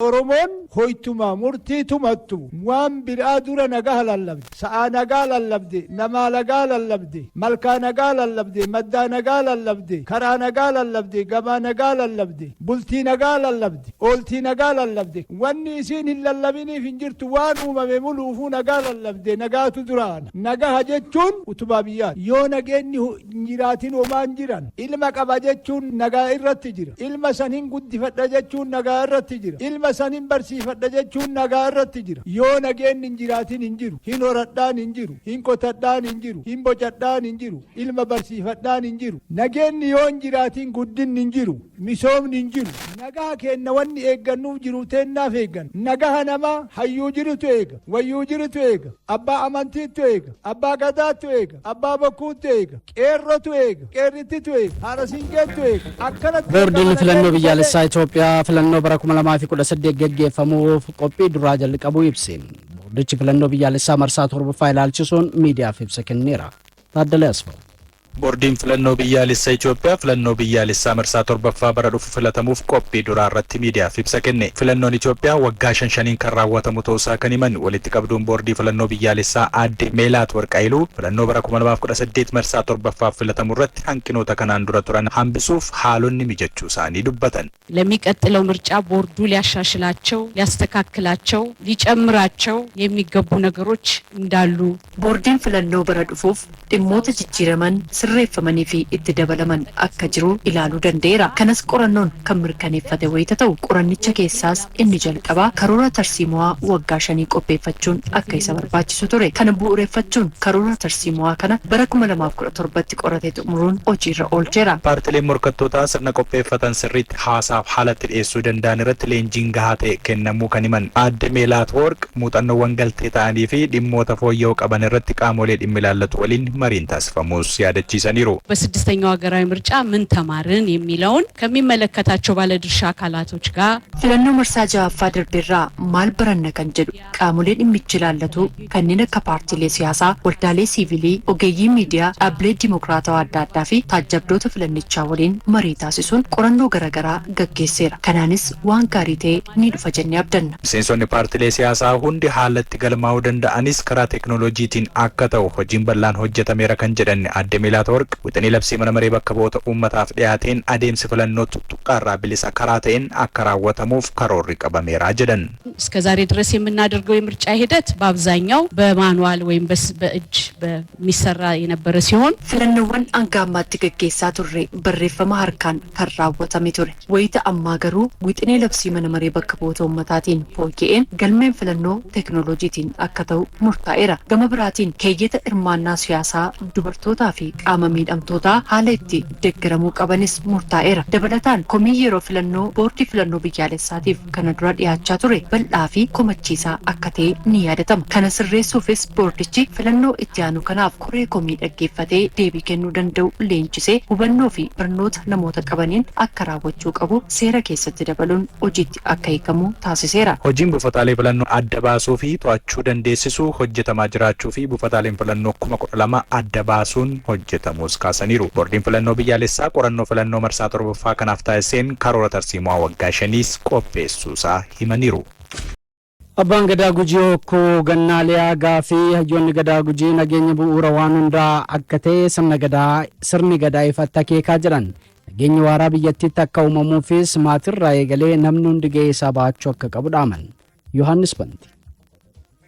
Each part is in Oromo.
Oromoon hoytuma murtii tumattu waan biraa dura nagaa lallabde. Sa'aa nagaa lallabde, namaa nagaa lallabde, malkaa nagaa lallabde, maddaa nagaa lallabde, karaa nagaa lallabde, gabaa nagaa lallabde, bultii nagaa lallabde, ooltii nagaa lallabde. Wanni isiin hin lallabiniif hin jirtu waan uumame muluufuu nagaa lallabde nagaatu duraana. Nagaha jechuun utubaa biyyaati. Yoo nageenyi hin jiraatin homaa hin jiran. Ilma qaba jechuun nagaa irratti jira. Ilma san hin guddifadha jechuun nagaa irratti jira. Ilma san hin barsiifadha jechuun nagaa irratti jira. Yoo nageenyi hin jiraatin hin jiru. Hin horadhaan hin jiru. Hin qotadhaan hin jiru. Hin bocadhaan hin jiru. Ilma barsiifadhaan hin jiru. Nageenyi yoo hin jiraatin guddinni hin jiru. Misoomni hin jiru. Nagaa kenna wanni eeggannuuf jiru teennaaf eeggan. Nagaha namaa hayyuu jirutu eega. Wayyuu jirutu eega. Abbaa amantiitu eega. Abbaa gadaatu eega. Abbaa bokkuutu eega. Qeerrotu eega. Qeerrittitu eega. Haadha siinqeetu eega. Akkanatti. Boordiin filannoo biyyaalessaa Itoophiyaa filannoo bara 2018 geggeeffamuuf qophii duraa jalqabuu ibse. Boordichi filannoo biyyaalessaa marsaa torbaffaa ilaalchisuun miidiyaaf ibsa kenneera. Taaddalee Asfaa. Boordiin filannoo biyyaalessaa Itoophiyaa filannoo biyyaalessaa marsaa torbaffaa bara dhufu filatamuuf qophii duraa irratti miidiyaaf ibsa kenne. Filannoon Itoophiyaa waggaa shan shaniin kan raawwatamu ta'uusaa kan himan walitti qabduun boordii filannoo biyyaalessaa aadde Meelaat Warqaayiluu filannoo bara 2018 marsaa torbaffaaf filatamu irratti hanqinoota kanaan dura turan hambisuuf haalonni mijachuu isaanii dubbatan. ለሚቀጥለው ምርጫ ቦርዱ ሊያሻሽላቸው፣ ሊያስተካክላቸው፣ ሊጨምራቸው የሚገቡ ነገሮች እንዳሉ Boordiin filannoo bara dhufuuf dhimmoota jijjiiraman sirreeffamanii fi itti dabalaman akka jiru ilaaluu danda'eera. Kanas qorannoon kan mirkaneeffate wayita ta'u qorannicha keessaas inni jalqabaa karoora tarsiimoo waggaa 5 qopheeffachuun akka isa barbaachisu ture. Kana bu'uureffachuun karoora tarsiimoo kana bara 2017tti qoratee xumuruun hojiirra oolcheera. Paartileen morkattootaa sirna qopheeffatan sirriitti haasaaf haalatti dhiyeessuu danda'an irratti leenjiin gahaa ta'e kennamuu kan himan aadde Meelaat Worq muuxannoowwan galtee ta'anii fi dhimmoota fooyya'uu qaban irratti qaamolee dhimmi ilaallatu waliin mariin taasifamuus yaadachiisaniiru. በስድስተኛው ሀገራዊ ምርጫ ምን ተማርን የሚለውን ከሚመለከታቸው ባለድርሻ አካላቶች ጋር Filannoo marsaa ja'affaa darbeerraa maal baranna kan jedhu qaamolee dhimmichi ilaallatu kanneen akka paartiilee siyaasaa, waldaalee siivilii, ogeeyyii miidiyaa, dhaabbilee dimokiraatawaa adda addaa fi taajjabdoota filannichaa waliin marii taasisuun qorannoo garaagaraa gaggeesseera. Kanaanis waan gaarii ta'e ni dhufa jennee abdanna. Miseensonni paartiilee siyaasaa hundi haala itti galmaa'uu danda'anis karaa teeknooloojiitiin akka ta'u hojiin bal'aan hojjetameera kan jedhan aadde Meelaat Worq wixinee labsii mana maree bakka bu'oota uummataaf dhiyaateen adeemsi filannoo tuttuqqaarraa bilisa karaa ta'een akka raawwatamuuf karoorri qabameera jedhan. እስከ ዛሬ ድረስ የምናደርገው የምርጫ ሂደት በአብዛኛው በ manual ወይም በእጅ በሚሰራ የነበረ ሲሆን Filannoowwan hanga ammaatti gaggeessaa turre barreeffama harkaan kan raawwatame ture. Wayita ammaa garuu wixinee labsii mana maree bakka bu'oota uummataatiin fooyya'een galmeen filannoo teeknooloojiitiin akka ta'u murtaa'eera. Gama biraatiin keeyyata hirmaannaa siyaasaa dubartootaa fi qaama miidhamtootaa haala itti deeggaramuu qabanis murtaa'eera. Dabalataan komii yeroo filannoo boordii filannoo biyyaalessaatiif kana dura dhiyaachaa ture bal'aa fi komachiisaa akka ta'e ni yaadatama. Kana sirreessuufis boordichi filannoo itti aanu kanaaf koree komii dhaggeeffatee deebii kennuu danda'u leenjisee hubannoo fi barnoota namoota qabaniin akka raawwachuu qabu seera keessatti dabaluun hojiitti akka hiikamu taasiseera. Hojiin buufataalee filannoo adda baasuu fi to'achuu dandeessisuu hojjetamaa jiraachuu fi buufataaleen filannoo 12,000 adda baasuun hojjetamuus kaasaniiru. Boordiin filannoo biyyaalessaa qorannoo filannoo marsaa torbaffaa kanaaf taasiseen karoora tarsiimoo waggaa shaniis qopheessuusaa himaniiru. Abbaan Gadaa Gujii Hokkoo Gannaaliyaa gaafii hayyoonni Gadaa Gujii nageenya bu'uura waan hundaa akka ta'e sirna gadaa sirni gadaa ifatti akeekaa jiran. Nageenyi waaraa biyyattiitti akka uumamuufis maatirraa eegalee namni hundi ga'ee isaa bahachuu akka qabu dhaaman. Yohaannis Banti.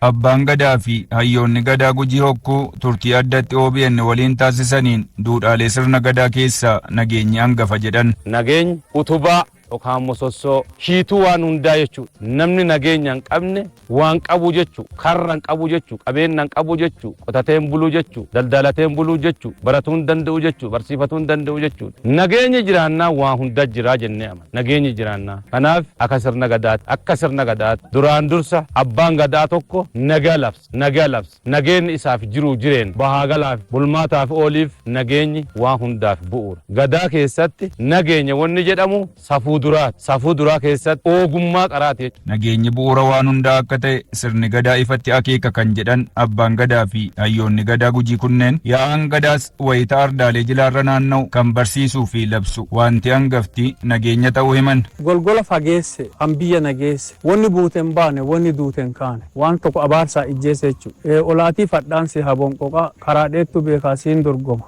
Abbaan Gadaa fi hayyoonni Gadaa Gujii Hokkuu turtii addatti OBN waliin taasisaniin duudhaalee sirna Gadaa keessaa nageenyi hangafa jedhan. Nageenyi utubaa yookaan mosossoo hiituu waan hundaa jechuudha. Namni nageenya hin qabne waan qabu jechuu, karra hin qabu jechuu, qabeenya hin qabu jechuu, qotatee hin buluu jechuu, daldalatee hin buluu jechuu, baratuu hin danda'u jechuu, barsiifatuu hin danda'u jechuudha. Nageenyi jiraannaa waan hunda jiraa jennee amana. Nageenyi jiraannaa. Kanaaf akka sirna gadaatti akka sirna gadaatti duraan dursa abbaan gadaa tokko nagaa labsa, nagaa labsa. Nageenyi isaaf jiruu jireen bahaa galaaf bulmaataaf ooliif nageenyi waan hundaaf bu'uura. Gadaa keessatti nageenya wanni jedhamu safuu. Safuu duraati. Safuu duraa keessatti ogummaa qaraati jechuudha. Nageenyi bu'uura waan hundaa akka ta'e sirni Gadaa ifatti akeeka kan jedhan Abbaan Gadaa fi hayyoonni Gadaa Gujii kunneen, yaa'aan Gadaas wayita ardaalee jilaarra naanna'u kan barsiisuu fi labsu wanti hangafti nageenya ta'uu himan. Golgola fageesse kan biyya nageesse, wanni buute hin baane, wanni duute hin kaane, waan tokko abaarsaa ijjeesse jechuudha. Olaatii fadhaan si habonqoqa karaa dheettu beekaa siin dorgoma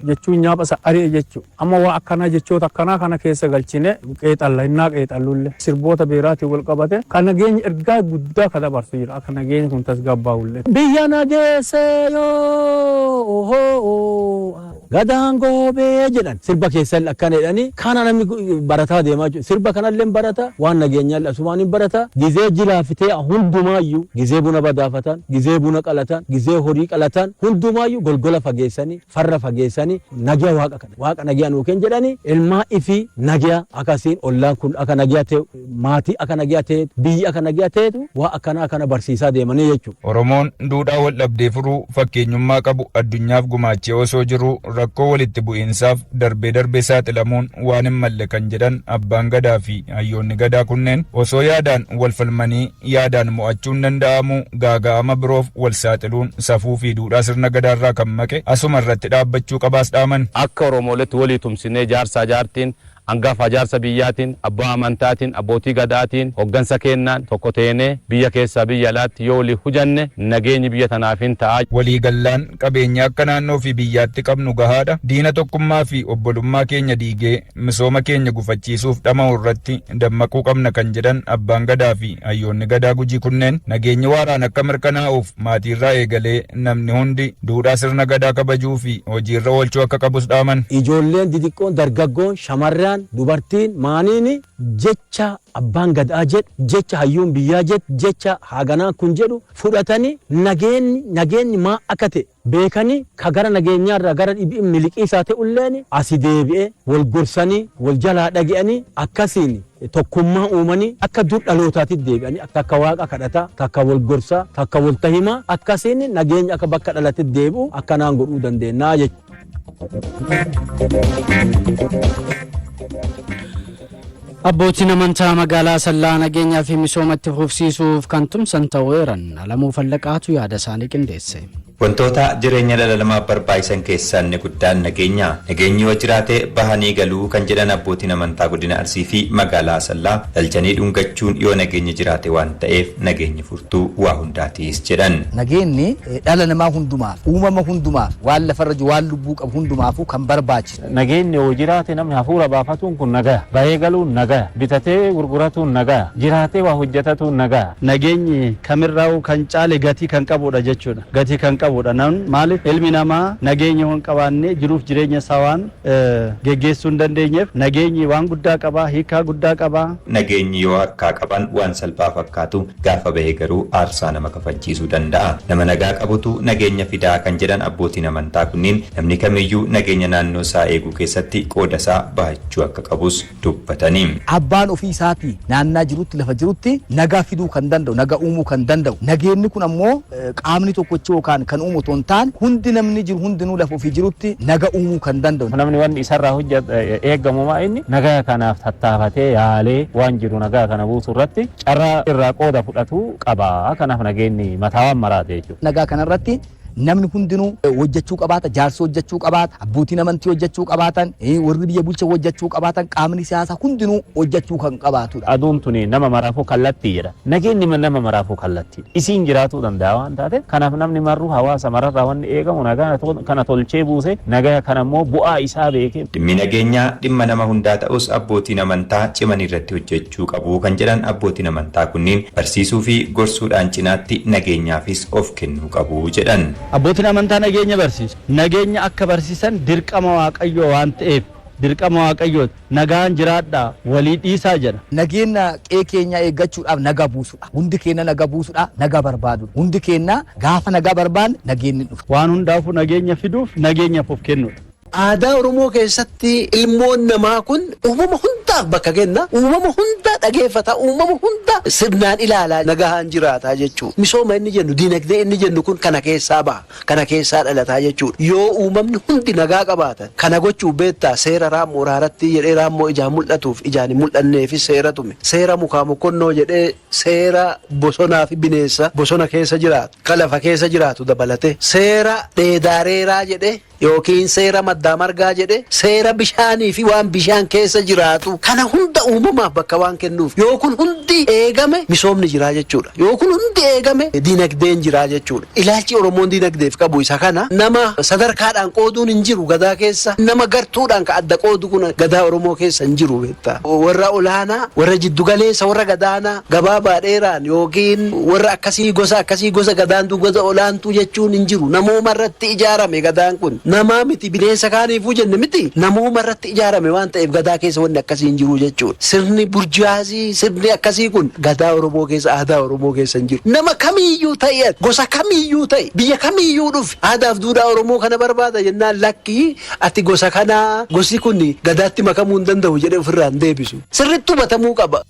jechuun nyaapha isa ari'e jechuudha. Amma waa akkanaa, jechoota akkanaa kana keessa galchine qeexalla innaa qeexallullee sirboota beeraatiin wal qabate kan nageenya ergaa guddaa ka dabarsu jira, akka nageenyi kun tasgabbaa'ullee. Biyya nageesse yoo Gadaan goobee jedhan sirba keessan akkana jedhanii kana namni barataa deemaa jiru. Sirba kanallee barata, waan nageenyaa asumaan hin barata. Gizee jilaafitee hundumaayyuu, gizee buna badaafatan, gizee buna qalatan, gizee horii qalatan, hundumaayyuu golgola fageessanii, farra fageessanii, nagiya Waaqa kana, Waaqa nagiya nuu kenn jedhanii, ilmaa ifii nagiya akkasiin, ollaan kun akka nagiya ta'e, maatii akka nagiya ta'e, biyyi akka nagiya ta'etu waa akkanaa kana barsiisaa deemanii jechuudha. Oromoon duudhaa wal dhabdee furuu fakkeenyummaa qabu addunyaaf gumaachee osoo jiruu rakkoo walitti bu'iinsaaf darbee darbee saaxilamuun waan hin malle kan jedhan Abbaan Gadaa fi hayyoonni Gadaa kunneen, osoo yaadaan wal falmanii yaadaan mo'achuun danda'amu gaaga'ama biroof wal saaxiluun safuu fi duudhaa sirna Gadaarraa kan maqe asuma irratti dhaabbachuu qabaas dhaaman. Akka Oromooletti walii tumsinee, jaarsaa jaartiin, hangafa jaarsa biyyaatiin, abbaa amantaatiin, abbootii gadaatiin, hoggansa kennaan tokko teenee biyya keessaa biyya alaatti yoo walii hujanne nageenyi biyya tanaaf hin ta'a. Waliigallaan qabeenya akka naannoo fi biyyaatti qabnu gahaadha. Diina tokkummaa fi obbolummaa keenya diigee misooma keenya gufachiisuuf dhama'u irratti dammaquu qabna kan jedhan Abbaan Gadaa fi hayyoonni Gadaa Gujii kunneen, nageenyi waaraan akka mirkanaa'uuf maatiirraa eegalee namni hundi duudhaa sirna Gadaa kabajuu fi hojiirra oolchuu akka qabus dhaaman. Ijoolleen didiqqoon, dargaggoon, shamarran, dubartiin, maaniin jecha Abbaan Gadaa jedhu, jecha hayyuun biyyaa jedhu, jecha haaganaan kun jedhu fudhatanii, nageenyi nageenyi maa akka ta'e beekanii, ka gara nageenyaarraa gara dhibii miliqiisaa ta'ulleen asi deebi'ee wal gorsanii, wal jalaa dhage'anii, akkasiin tokkummaa uumanii, akka dur dhalootaatti deebi'anii takka Waaqa kadhataa, takka wal gorsaa, takka wal tahimaa, akkasiin nageenya akka bakka dhalate deebi'u akkanaan godhuu dandeenyaa jechuudha. Abbootiin amantaa magaalaa Sallaa nageenyaa fi misooma itti fufsiisuuf kan tumsan ta'uu eeran. Alamuu Fallaqaatu yaada isaanii qindeesse. Wantoota jireenya dhala namaaf barbaachisan keessaa inni guddaan nageenya. Nageenyi yoo jiraate bahanii galuu kan jedhan abbootiin amantaa godina Arsii fi magaalaa Asallaa, dhalchanii dhungachuun yoo nageenyi jiraate waan ta'eef nageenyi furtuu waa hundaatiis jedhan. Nageenyi dhala namaa hundumaaf, uumama hundumaaf, waan lafarra jiru, waan lubbuu qabu hundumaafuu kan barbaachisu. Nageenyi yoo jiraate namni hafuura baafatuun kun nagaya. Bahee galuun nagaya. Bitatee gurguratuun nagaya. Jiraatee waa hojjetatuun nagaya. Nageenyi kamirraa'uu kan caale gatii kan qabudha jechuudha. Gatii kan qabudha. Namni maaliif, ilmi namaa nageenya hin qabaanne jiruuf jireenya isaa waan geggeessuu hin dandeenyeef, nageenyi waan guddaa qaba, hiikaa guddaa qaba. Nageenyi yoo harkaa qaban waan salphaa fakkaatu gaafa bahe garuu aarsaa nama kafalchiisuu danda'a. Nama nagaa qabutu nageenya fidaa kan jedhan abbootiin amantaa kunniin, namni kamiyyuu nageenya naannoo isaa eeguu keessatti qooda isaa bahachuu akka qabus dubbatanii. Abbaan ofii isaatii naannaa jirutti, lafa jirutti nagaa fiduu kan danda'u, nagaa uumuu kan danda'u. Nageenyi kun ammoo qaamni tokkochi yookaan kan uumu otoo hin taane, hundi namni jiru hundinuu lafa ofii jirutti naga uumuu kan danda'u. Namni wanni isarraa hojjetu eeggamu maa inni nagaa kanaaf tattaafatee yaalee waan jiru nagaa kana buusuu irratti carraa irraa qooda fudhatuu qaba. Kanaaf nageenyi mataa waan maraate jechuudha. Nagaa kanarratti namni hundinuu hojjechuu qabaata, jaarsi hojjechuu qabaata, abbootiin amantii hojjechuu qabaatan, warri biyya bulchan hojjechuu qabaatan, qaamni siyaasaa hundinuu hojjechuu kan qabaatudha. Aduun tuni nama maraafuu kallattii jedha. Nageenyi nama maraafuu kallattii. Isiin jiraatuu danda'a waan taateef, kanaaf namni marruu hawaasa mararraa wanni eegamu nagaa kana tolchee buuse, nagaa kana immoo bu'aa isaa beekee. Dhimmi nageenyaa dhimma nama hundaa ta'us abbootiin amantaa ciman irratti hojjechuu qabu kan jedhan abbootiin amantaa kunniin, barsiisuu fi gorsuudhaan cinaatti nageenyaafis of kennuu qabu jedhan. Abbootiin amantaa nageenya barsiisu. Nageenya akka barsiisan dirqama Waaqayyoo waan ta'eef, dirqama Waaqayyooti. Nagaan jiraadhaa, walii dhiisaa jedha. Nageenya qe'ee keenya eeggachuudhaaf nagaa buusudha. Hundi keenya nagaa buusudha, nagaa barbaadudha. Hundi keenya gaafa nagaa barbaanne nageenyi dhufa. Waan hundaafuu nageenya fiduuf nageenyaaf of kennudha. Aadaa Oromoo keessatti ilmoon namaa kun uumama hundaaf bakka kenna. Uumama hunda dhageeffata. Uumama hunda sirnaan ilaalaa nagahaan jiraataa jechuudha. Misooma inni jennu, diinagdee inni jennu kun kana keessaa baha. Kana keessaa dhalataa jechuudha. Yoo uumamni hundi nagaa qabaatan kana gochuu beektaa seera raammoo raaratti jedhee raammoo ijaan mul'atuuf ijaan hin mul'anneefis seera tume. Seera mukaa mokkonnoo jedhee seera bosonaa fi bineensa bosona keessa jiraatu, ka lafa keessa jiraatu dabalate. Seera dheedaareeraa jedhee yookiin seera maddaa margaa jedhe, seera bishaanii fi waan bishaan keessa jiraatu kana hunda uumamaaf bakka waan kennuuf, yoo kun hundi eegame misoomni jiraa jechuudha. Yoo kun hundi eegame dinagdeen jiraa jechuudha. Ilaalchi Oromoon dinagdeef qabu isa kana. Nama sadarkaadhaan qooduun hin jiru Gadaa keessa. Nama gartuudhaan ka adda qoodu kun Gadaa Oromoo keessa hin jiru beektaa. Warra olaanaa, warra jiddu galeessa, warra gadaanaa, gabaabaa dheeraan yookiin warra akkasii, gosa akkasii, gosa gadaantuu, gosa olaantuu jechuun hin jiru. Namooma irratti ijaarame Gadaan kun. Namaa miti bineensa kaaniifuu jenne miti, namooma irratti ijaarame waan ta'eef Gadaa keessa wanni akkasii hin jiru jechuudha. Sirni burjaazii, sirni akkasii kun Gadaa Oromoo keessa, aadaa Oromoo keessa hin jiru. Nama kamiiyyuu ta'i ati, gosa kamiiyyuu ta'i, biyya kamiiyyuu dhufi, aadaaf duudhaa Oromoo kana barbaada jennaan lakkii ati gosa kanaa, gosi kun Gadaatti makamuu hin danda'u jedhee ofirraa hin deebisu. Sirriitti hubatamuu qaba.